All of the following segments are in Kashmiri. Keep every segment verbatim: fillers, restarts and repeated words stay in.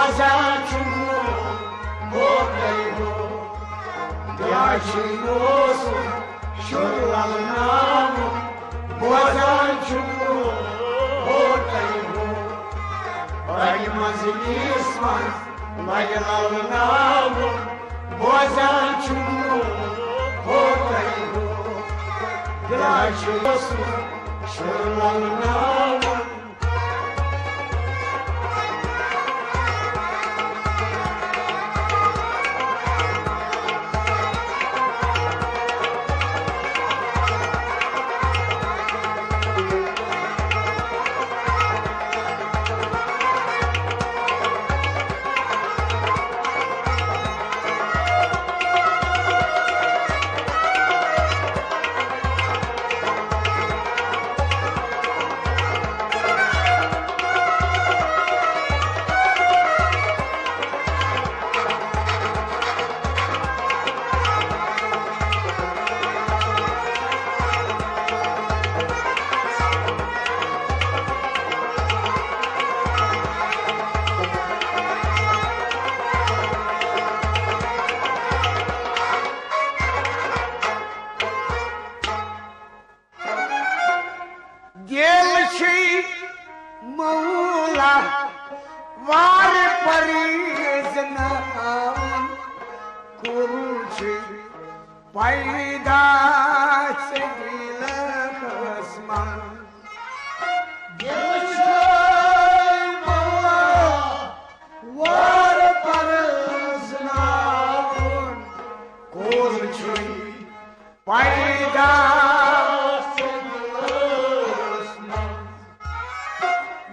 بوزان چھُم ہوتَے ہو، کیٛاہ چھُے اوسُم شُر لَلناوُن؟ بوزان چھُم ہوتَے ہو، رَنہِ منٛز ییٖس منٛز لَگہِ لَلناوُن۔ بوزان چھُم ہوتَے ہو، کیٛاہ چھُے اوسُم شُر لَلناوُن؟ دِل چھُے مولا وار پریزناوُن، کُل چھُے پیدا ژےٚ دِلس منٛز۔ دِل چھُے مولا وار پریزناوُن، کُل چھُے پیدا۔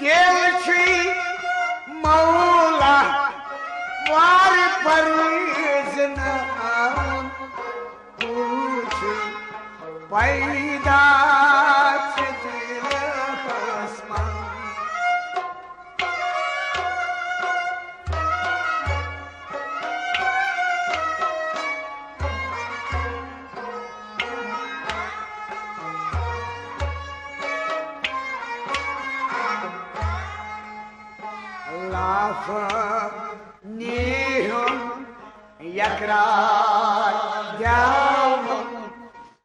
دِل چھُے مولا وار پریزناوُن، کُل چھُے پیدا ژےٚ دِلس منٛز۔ لافنی ہُنٛد یقرار گٮ۪وُن،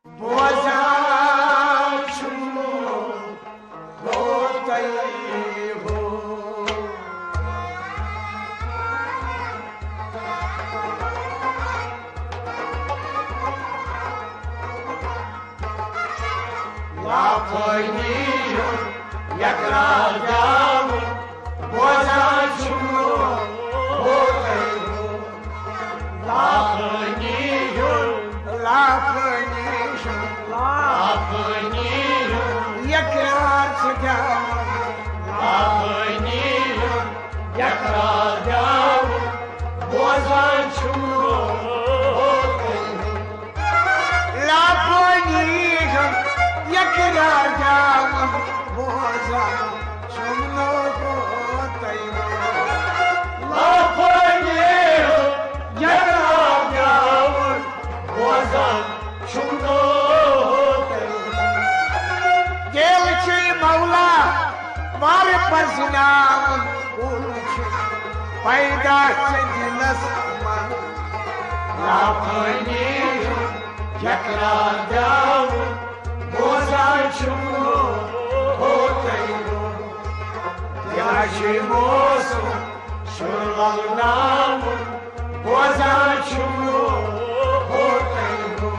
بوزان چھُم ہوتَے ہو۔ لافنی ہُنٛد یقرار گٮ۪وُن، بوزان چھُم ہوتَے ہو۔ لافنی ہُنٛد، لافنی ہُنٛد، لافنی ہُنٛد یقرار چھُ گٮ۪وُن۔ لافنی ہُنٛد یقرار گٮ۪وُن، بوزان چھُم ہوتَے ہو۔ لافنی ہُنٛد یقرار گٮ۪وُن، بوزان چھُم ہوتَے ہو۔ لافنی ہُنٛد یقرار گٮ۪وُن، بوزان چھُم ہوتَے ہو۔ دِل چھُے مولا وار پرزناوُن، کُل چھُ پیدا ژےٚ دِلس منٛز۔ لافنی ہُنٛد یقرار گٮ۪وُن، بوزان چھُم ہوتَے ہو۔ کیٛاہ چھُے اوسُم شُر لَلناوُن، بوزان چھُم ہوتَے ہو۔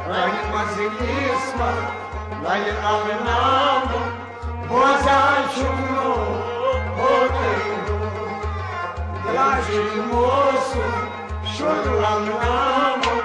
رَنہِ منٛز ییٖس منٛز لَلہِ لَلناوُن، بوزان چھُم ہوتَے ہو۔ کیٛاہ چھُے اوسُم شُر لَلناوُن۔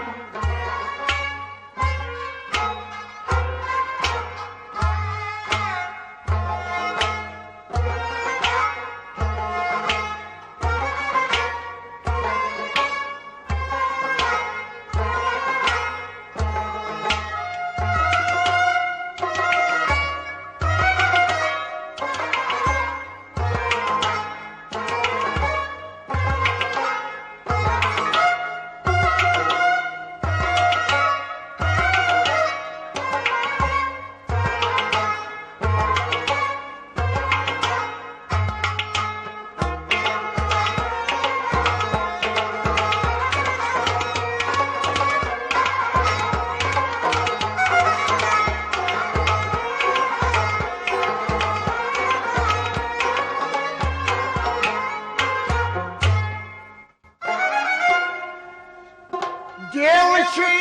چھُے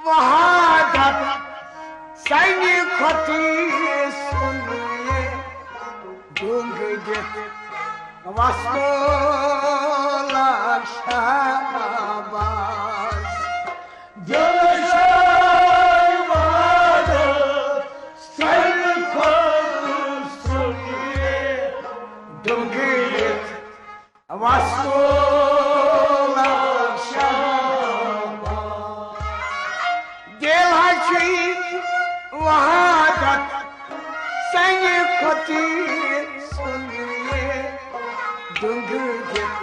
وحادت سنہِ کھۄتہٕ سُنٛد یہِ ڈوٚنٛگ دِتھ وسطولا شاباش۔ دِلشٲے وادٕ سنہِ کھۄتہٕ سُنٛد یہِ ڈوٚنٛگ دِتھ وسطولا شاباش۔ دِل ہا چھُے وحادت سنہِ کھۄتہٕ سُنٛد یہِ ڈوٚنٛگ دِتھ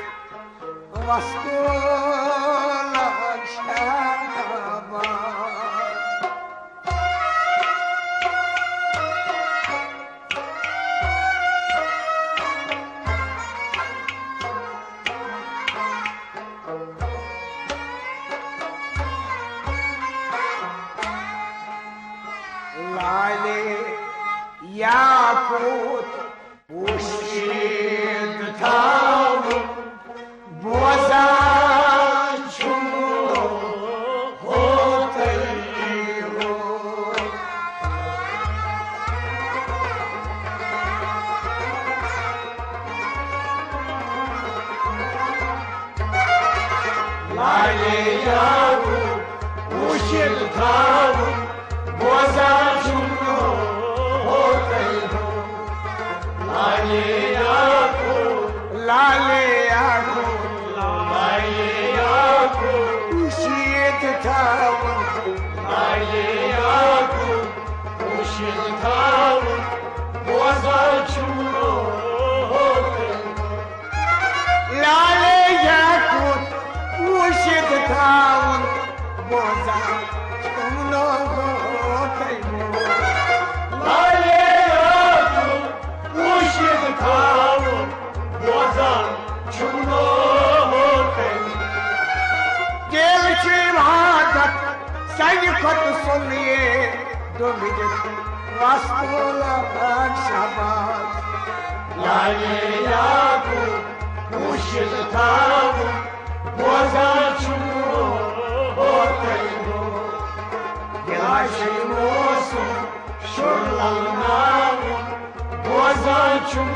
وسطولا شاباش۔ لالے یاقوت پوشیدٕ تھاوُن، بوزان چھُم ہوتٕے ہوت۔ لالے یاقوت پوشیدٕ تھاوُن، بوزان چھُم ہوتٕے ہوت۔ لالے یاقوت، لالے یاقوت، لالے یاقوت پوشیدٕ تھاوُن۔ لالے یاقوت پوشیدٕ تھاوُن، بوزان چھُم ہوتٕے ہوت۔ لالے یاقوت پوشیدٕ تھاوُن، بوزان چھُم ہوتٕے ہوت۔ لالے یاقوت پوشیدٕ تھاوُن، بوزان چھُم ہوتٕے ہوت۔ دِل چھُے وحادت سنہِ کھۄتہٕ سُنٛد یہِ ڈوٚنٛگ دِتھ وسطولا شاباش۔ لالے یاقوت پوشیدٕ تھاوُن، بوزان چھُم ہوتٕے ہوت۔ دِلشٲے موسم شُر للناوُن، بوزان چھُم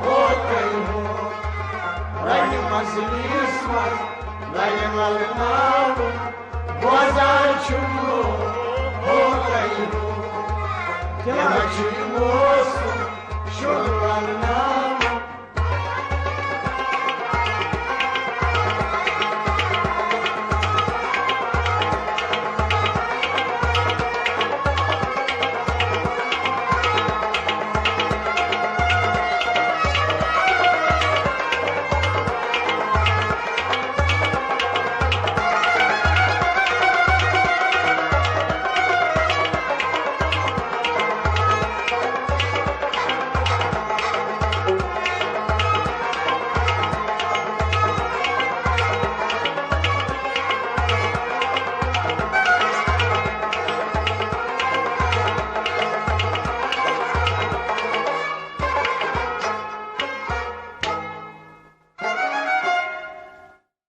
ہوتٕے ہوت۔ رنہِ مجلس منٛز نرِ للناوُن، بوزان چھُم ہوتٕے ہوت۔ دِلشٲے موسم شُر للناوُن۔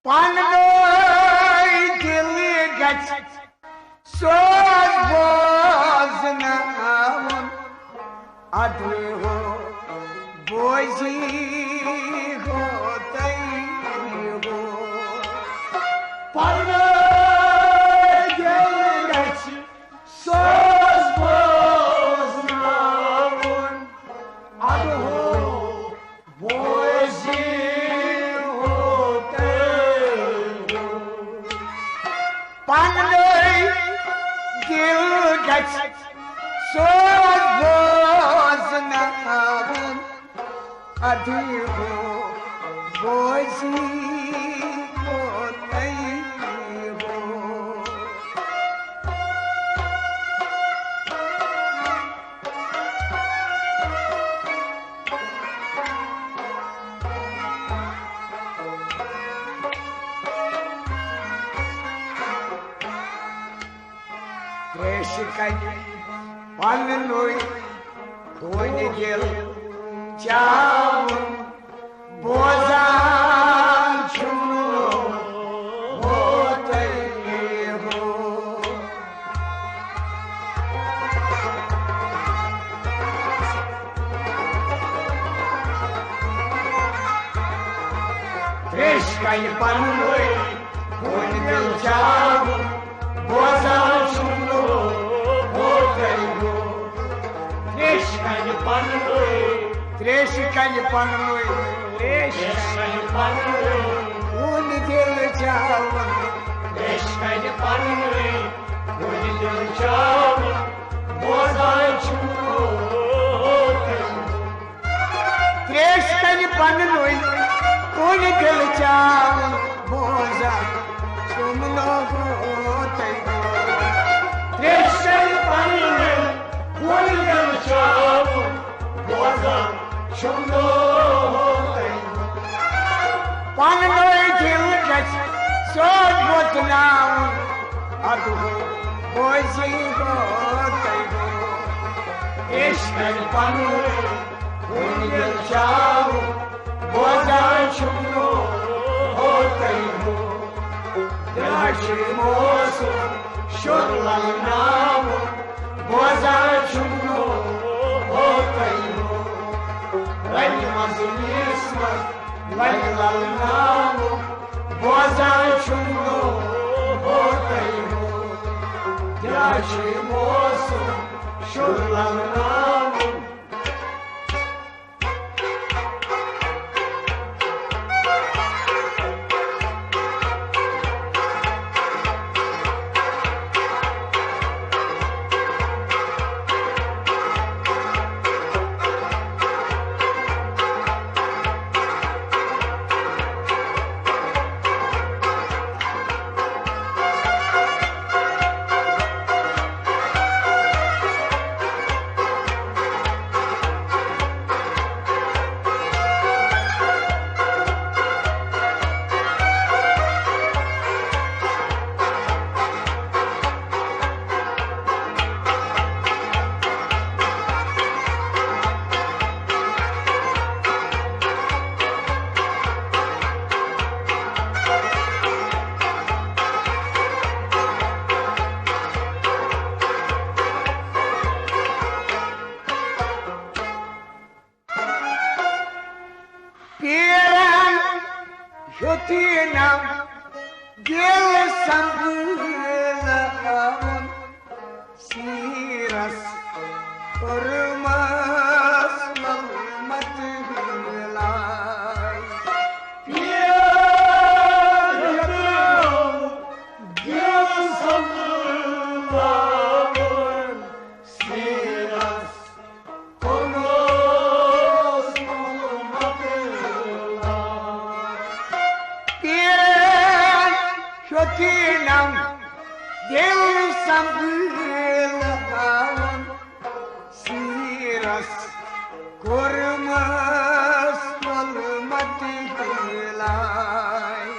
پننُے دِل گژھِ سوز بوزناوُن، ادٕ ہو بوزی ہوتٕے ہوت۔ پننُے دِل گژھِ سوز بوزناوُن، ادٕ ہو بوزی ہوتٕے ہوت۔ پننُے دِل گژھِ سوز بوزناوُن، ادٕ ہو بوزی ہوتٕے ہوت۔ ترٛیشہِ کنہِ پننُے خوٗنہِ دِل چاوُن، بوزان چھُم ہوتٕے کنہِ پنہٕ وٲنۍ کُنہِ دِل چاوُن، بوزان چھُم نہٕ ہوتَے ہوت۔ تریشہِ کنہِ پنہٕ وٲنۍ، تریشہِ کنہِ پنہٕ وٲنۍ، تریشہِ کنہِ پنہٕ وٲنۍ کُنہِ دِل چاوُن، تریشہِ کنہِ پنہٕ وٲنۍ کُنہِ دِل چاوُن، بوزان چھُم نہٕ ہوتَے ہوت۔ تریش کنہِ پنہٕ وٲنۍ کُنہِ دِل چاوُن، بوزان چھُم نہٕ ہوتَے ہوت۔ تریش کنہِ پنہٕ وٲنۍ کُنہِ دِل چاوُن، بوزان چھُم نہٕ ہوتَے ہوت۔ پنہٕ وٲنۍ دِل گژھِ سیوٚد وۄتناوُن، اَدٕ ہو بوزِ ہوتَے ہوت۔ تریش کنہِ پنہٕ وٲنۍ کُنہِ دِل چاوُن، بوزان چھُم نہٕ ہوتَے ہوت۔ دِلہٕ چھُ موسُم شُر للناوُن، بوزان چھُم نہٕ ہوتَے ہوت۔ رنہِ منٛز نیٖسمَس لَگہِ للناوُن، بوزان چھُم نہٕ ہوتَے ہوت۔ دِلہٕ چھُ موسُم شُر للناوُن۔ پیرن ہیوٚت یہِ نم دِل سنبھلاوُن۔ سیٖرس کوٚرمس ملمت ہلائے۔ پیرن ہیوٚت نم دِل سنبھلاوُن۔ سیٖرس پیرن ہیوٚت یہِ نم دِل سنبھلاوُن۔ سیٖرس کوٚرمس ملمت ہلائے۔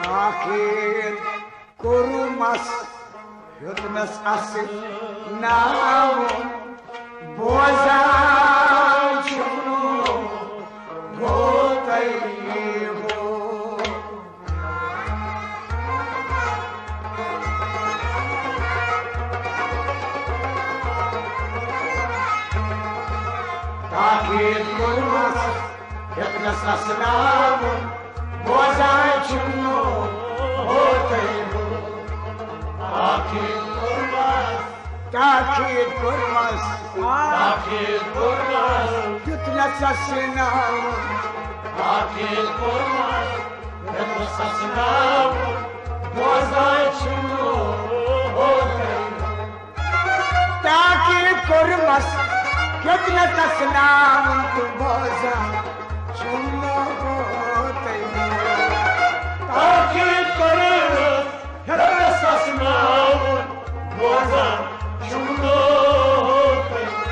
تاخیر کوٚرمس، ہیوٚتنس اسناوُن، بوزان چھُم ہوتَے ہوت۔ تاخیر کوٚرمس، ہیوٚتنس اسناوُن، بوزان چھُم ہوتَے ہوت۔ تاخیر کوٚرمس، تاخیر کوٚرمس، تاخیر کوٚرمس، ہیوٚتنس اسناوُن۔ تاخیر کوٚرمس، ہیوٚتنس اسناوُن، بوزان چھُم ہوتَے ہوت۔ تاکید کوٚرمس، ہیوٚتنس اسناوُن تہٕ بوزان چھُم ہوتَے ہوت۔ تاکید کوٚرمس، ہیوٚتنس اسناوُن، بوزان چھُم ہوتَے ہوت۔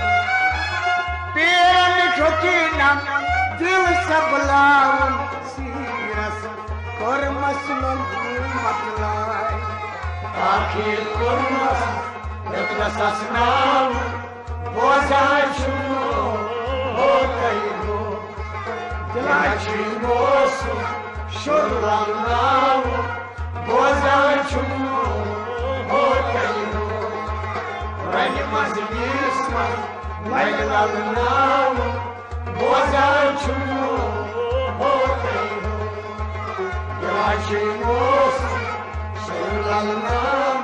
پیرن ہیوٚت یہِ نم دِل سنبھلاوُن، سیٖرس کوٚرمس منٛز مۄکلاے۔ تاکید کوٚرمس، ہیوٚتنس اسناوُن، بوزان چھُم ہوتَے ہوت۔ دِلہٕ چھُ موسُم شُر لَلناوُن، بوزان چھُم ہوتَے ہو۔ رَنہِ منٛز ییٖژ منٛز لَگہِ لَلناوُن، بوزان چھُم ہوتَے ہو۔ یِوان چھُ یہِ موسم شُر لَلناوُن۔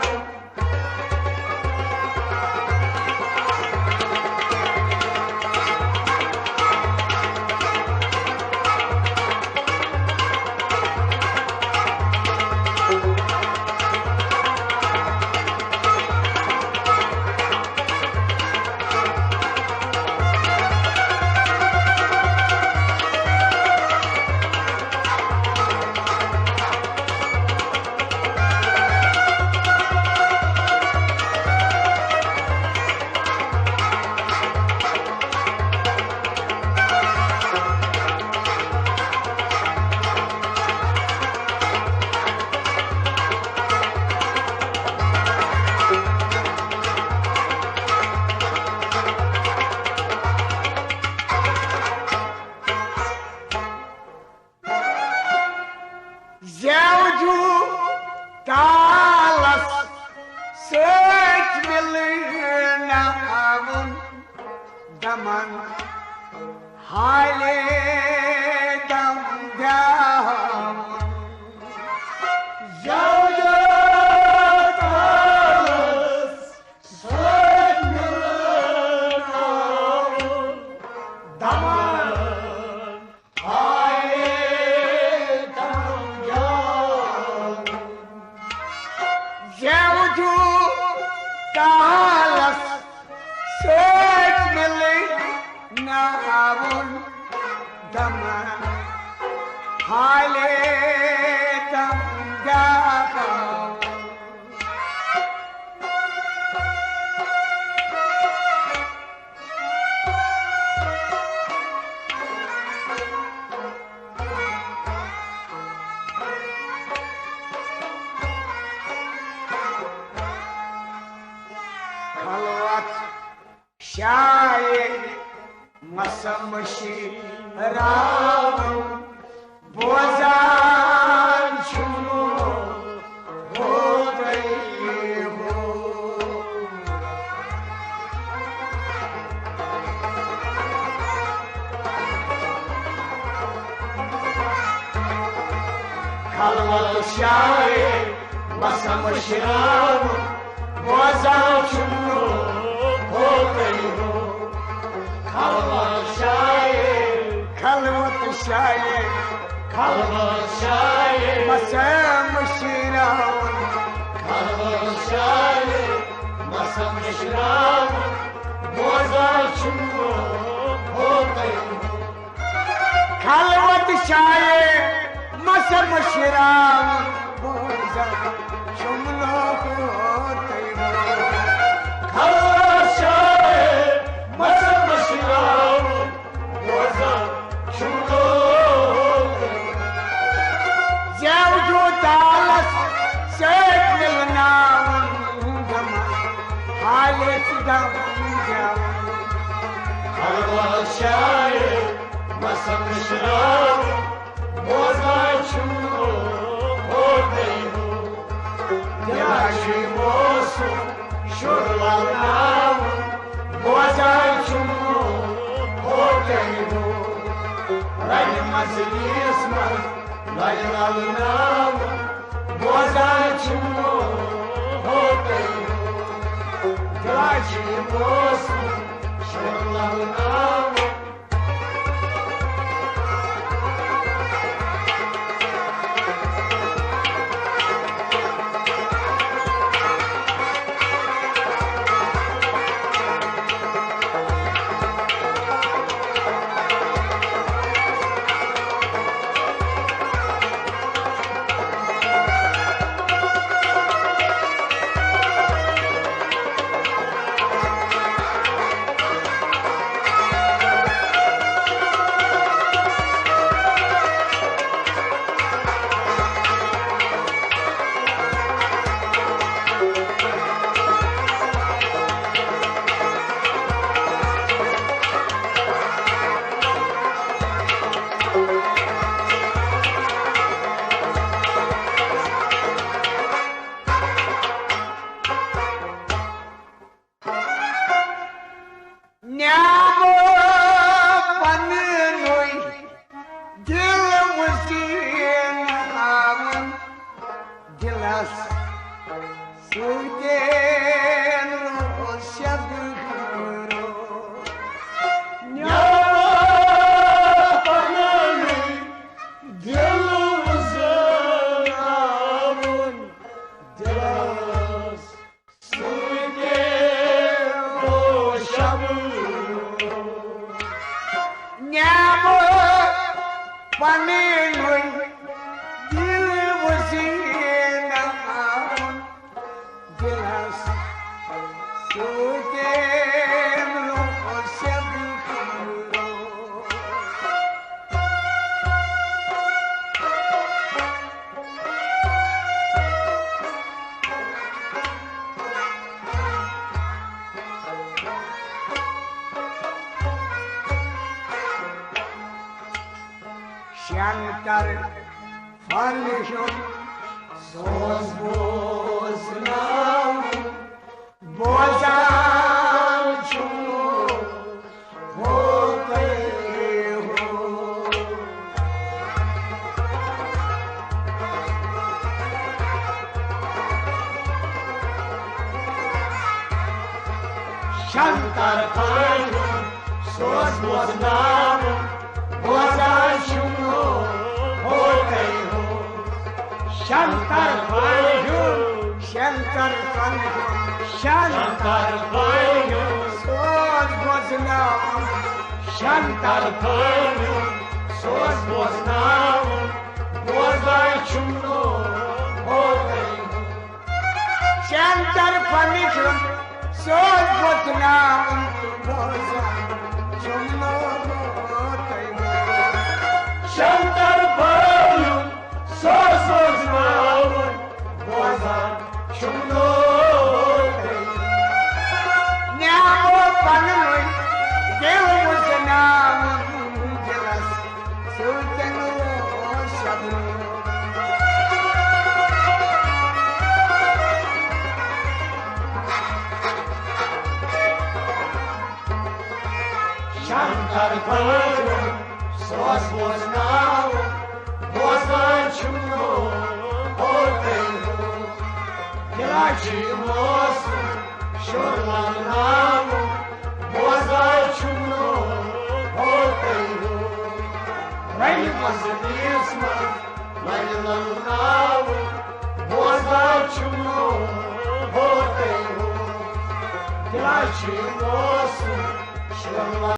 زیوجو تالس سۭتۍ مِلناوُن، دمن حالے دم دیاوُن۔ زیوجو تالس سۭتۍ مِلناوُن، دمن زیوجو تالس سۭتۍ مِلناوُن، دمن حالے دم دیاوُن۔ خلوت شاعر مسم شیراوُن، بوزان چھُم ہوتَے ہو۔ خلوت شاعر مسم شیراوُن، بوزان چھُم ہوتَے ہو۔ خلوت شاعر، خلوت شاعر، خلوت شاعر مسم شیراوُن، خلوت شاعر مسم شیراوُن، بوزان چھُم ہوتَے ہو۔ خلوت شاعر مسم شیراوُن، بوزان چھُم ہوتَے ہو۔ خلوت شاعر مسم شیراوُن، بوزان چھُم ہوتَے ہو۔ زیوجو تالس سۭتۍ مِلناوُن، دمن حالے دم دیاوُن۔ خلوت شاعر مسم شیراوُن، بوزان چھُم ہوتَے ہو۔ دِلہٕ چھُے موسم شُر لَلناوُن، بوزان چھُم ہوتَے ہو۔ رَنہِ منٛز ییٖژ منٛز لَگہِ لَلناوُن، بوزان چھُم ہوتَے ہو۔ دِلہٕ چھُے موسم شُر لَلناوُن۔ سۭتۍ روز شب۔ نیٛامہٕ پنٕنۍ دِل وُزناوُن دِلس سۭتۍ روز شب۔ نیٛامہٕ پنٕنۍ دِل وُزناوُن دِلس سۭتۍ روز شب۔ شنکر پنُن سوز بوزناوُن، بوزان چھُم ہوتے ہو۔ شنکر پنُن سوز بوزناوُن، بوزان چھُم ہوتے ہو۔ شنکر پنُن، شنکر پنُن، شنکر پنُن سوز بوزناوُن۔ شنکر پنُن سوز بوزناوُن، بوزان چھُم ہوتے ہو۔ شنکر پنُن سوز بوزناوُن، بوزان چھُم ہوتے ہو۔ شنکر پنُن سوز بوزناوُن، بوزان چھُم ہوتے ہو۔ نیٛامہٕ پنٕنۍ دِل وُزناوُن دِلس سۭتۍ روز شب۔ شنکر پنُن سوز بوزناوُن، بوزان چھُم ہوتے ہو۔ دِلا چھُ موسم شُر للناوُن، بوزان چھُم ہوتے ہو۔ رنہِ منٛز نیٖسمَس لَرِ لَلناوُن، بوزان چھُم ہوتے ہو۔ دِلا چھُ موسم شُر